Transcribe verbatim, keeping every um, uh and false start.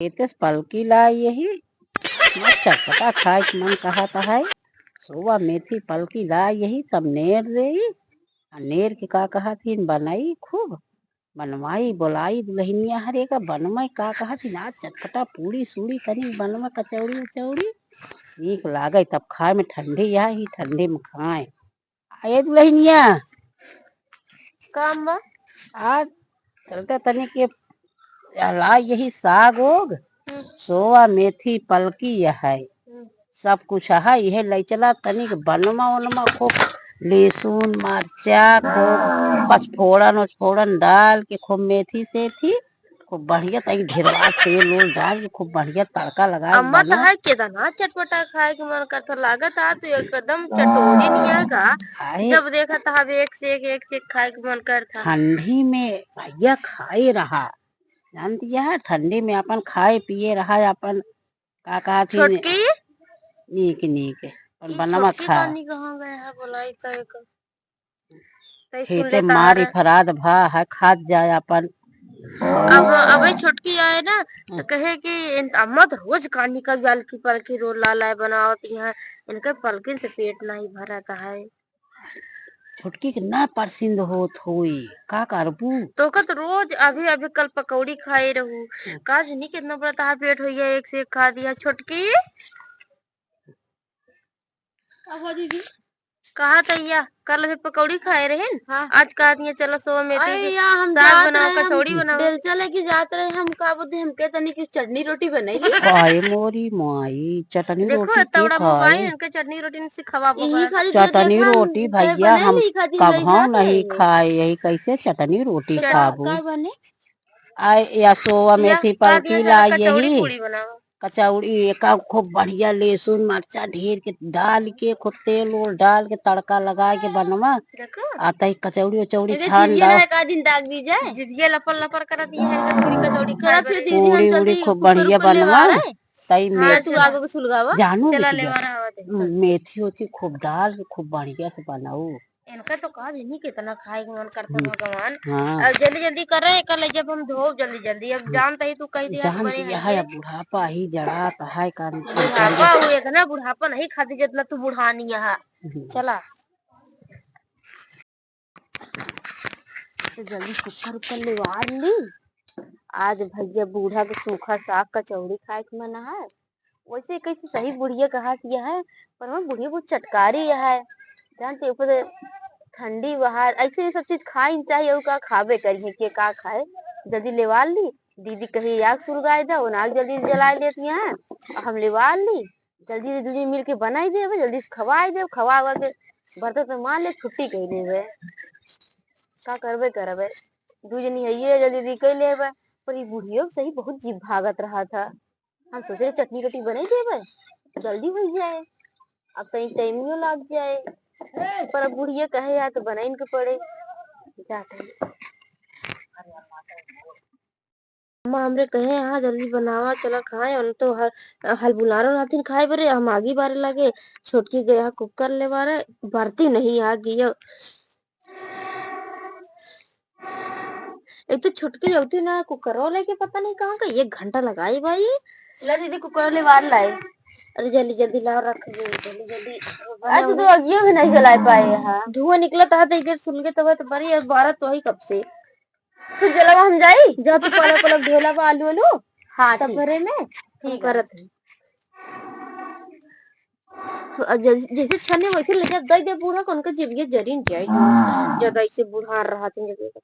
एतेस पलकी लाई यही, ना चटपटा खाए के मन कहत है। सोवा मेथी पलकी लाई यही, सब नेर देई। आ नेर के का कहत हिन, बनाई खूब, बनवाई, बोलाई दुलहिनिया हरे का, बनवाई का कहत हिन, आज चटपटा पूड़ी सूड़ी तनी बनवा, कचौड़ी उचौड़ी नीक लागे, तब खाए में ठंडी यह ही, ठंडी में खाए। ए दुलहिनिया, काम बा? आज चलते तनी के लाई यही साग ओग, हम्म। सोवा मेथी पलकी यह है, हम्म। सब कुछ है, यह लै चला तनी के बनवा ओनमा खूब, लहसुन मरचा खूब, पचफोड़न उचफोड़न डाल के खूब मेथी सेथी खूब बढ़िया तई ढेरवा तेल ओल डाल के खूब बढ़िया तड़का लगा के अम्मा तो बना। है केतना चटपटा खाए के मन करता, लागत आ तू एकदम चटोरी निया का। आए। जब देखत हवे एक से एक, एक से एक खाए के मन करता। ठंडी में भैया खाए रहा, जानती है, ठंडी में अपन खाए पिए रहा, अपन का कहत ही छोटकी? नीक नीक अपन ई बनवा छोटकी खा। कानी कहाँ गए है, बोलाई तो एक। तै सुन खेते ले कहाँ मारी रहे? फराद भा है, खात जाए अपन। अब, अबे छोटकी आए ना, तो हम्म। कहे कि इन-, अम्मा तो रोज कानी का जाल की पलकी रो ला लाए बनावत यहाँ, इनके पलकिन से पेट नहीं भरत है। छोटकी के ना पसंद होत होई, का करबू? तो का तो रोज अभी, अभी कल पकौड़ी खाए रहू, हम्म। का जनी कितना बड़ा तहार पेट होइया, एक से एक खा दिया छोटकी। का हुआ दीदी? कहा त या, कल भी पकौड़ी खाए रहिन, हाँ। आज कहा दिया चलो सोवा मेथी अरे के या, हम साग जात बनाओ, रहे, हम कचौड़ी बनाओ। बेलचा लेके जात रहे, हम का बोलते, हमके तनी की चटनी रोटी बनाई। हाय मोरी माई, चटनी देखो, रोटी इतना के बड़ा मुंह बाई, खाए? इनके चटनी रोटी से खवाबो यही करत। खाली चटनी रोटी भैया, हम कबहू नहीं खाए, यही कैसे चटनी रोटी तो का, खाबू? का बने? आ, या सोवा या मेथी का पलकी दिया लाई कचौड़ी यही। पूड़ी बनावा। कचौड़ी एका खूब बढ़िया लहसुन मरचा ढेर के डाल के, खूब तेल ओल डाल के, तड़का लगा के बनवा। देखो। आ तई कचौड़ी उचौड़ी एके छान जीभिया दा। ना एक आध दिन दाग दी जाए। जीभिया लपर लपर करत ये है, पूड़ी कचौड़ी खाए चला फिर बरे। दीदी, हम पूड़ी चलती उड़ी हई, खूब कुकर बढ़िया उकर लेवा बनवा। आए। तई हाँ, मेथी तू आगो के सुलगावा। जानू चला बिटिया, लेवा रहा होते। मेथी ओथी खूब डाल के खूब बढ़िया से बनाऊ। इनका तो का जनी कितना खाए के मन करता हम्म। भगवान। हाँ। अब जल्दी जल्दी करे, कल जब हम धोब जल्दी जल्दी, अब हम्म। जानता ही तू कह दिया जान बड़े दिया हैं है, ये। अब बुढ़ापा ही जड़ात है, का बुढ़ापा, वो इतना बुढ़ापा नहीं खाती जितना तू बुढ़ानी है। हम्म। चला। तो जल्दी कुकर उकर लेवार ली। आज भैया बूढ़ा के सूखा साग कचौड़ी खाए के मन है। वैसे कैसे सही बुढ़िया कहा किया है, पर मैं बुढ़िया बहुत चटकारी है, जानते ऊपर ठंडी बाहर, ऐसे ये सब चीज खाई नहीं चाहिए, का खाबे करी है, के का खाए। जल्दी लेवा ली, दीदी कही आग सुलगाए दे, उन आग जल्दी जलाए देती हैं, हम लेवा ली, जल्दी से दीदी मिल के बनाई देबे, जल्दी से खवाई देबे, खवा उवा के बर्तन तो मान ले छुट्टी कही देबे, का करबे करबे, दू जनी है ये जल्दी जल्दी कह लेबे। पर ये बुढ़ियो सही बहुत जीभ भागत रहा था। हम सोचे रहे चटनी रोटी बनाई देबे, जल्दी हो जाए, अब कहीं टाइमियो लग जाए, पर अब बुढ़िया कहे या तो बनाइन के पड़े। जाते हैं। अम्मा हमरे कहे, "हाँ, जल्दी बनावा, चला खाए।" उन तो हल, हल बुलारो रहतिन खाए बरे, हम आगी बारे लगे, छोटकी गया कुकर ले बारे, बरती नहीं आगी। एक तो छोटकी जलती ना, कुकरो लेके पता नहीं कहाँ का, एक घंटा लगाई भाई। ला दीदी, कुकर ले बार लाई। अरे जल्दी जल्दी लाओ, रख दे, जल्दी जल्दी। आज तो अगियो भी नहीं जला पाए यहाँ। धुआं निकला था, तो इधर सुलगे तब तो बड़ी, अब बारह तो ही कब से। फिर जलावा हम जाई? जा तू पलक पलक धोला बा आलू आलू। हाँ, सब ठीक। भरे में हम ठीक है। करत हई। अब जैसे, जैसे छने वैसे ले जब दई दे बूढ़ा को उनका जीभिया जरिन जाए जो। जगह से बूढ़ा रहा थे जगह।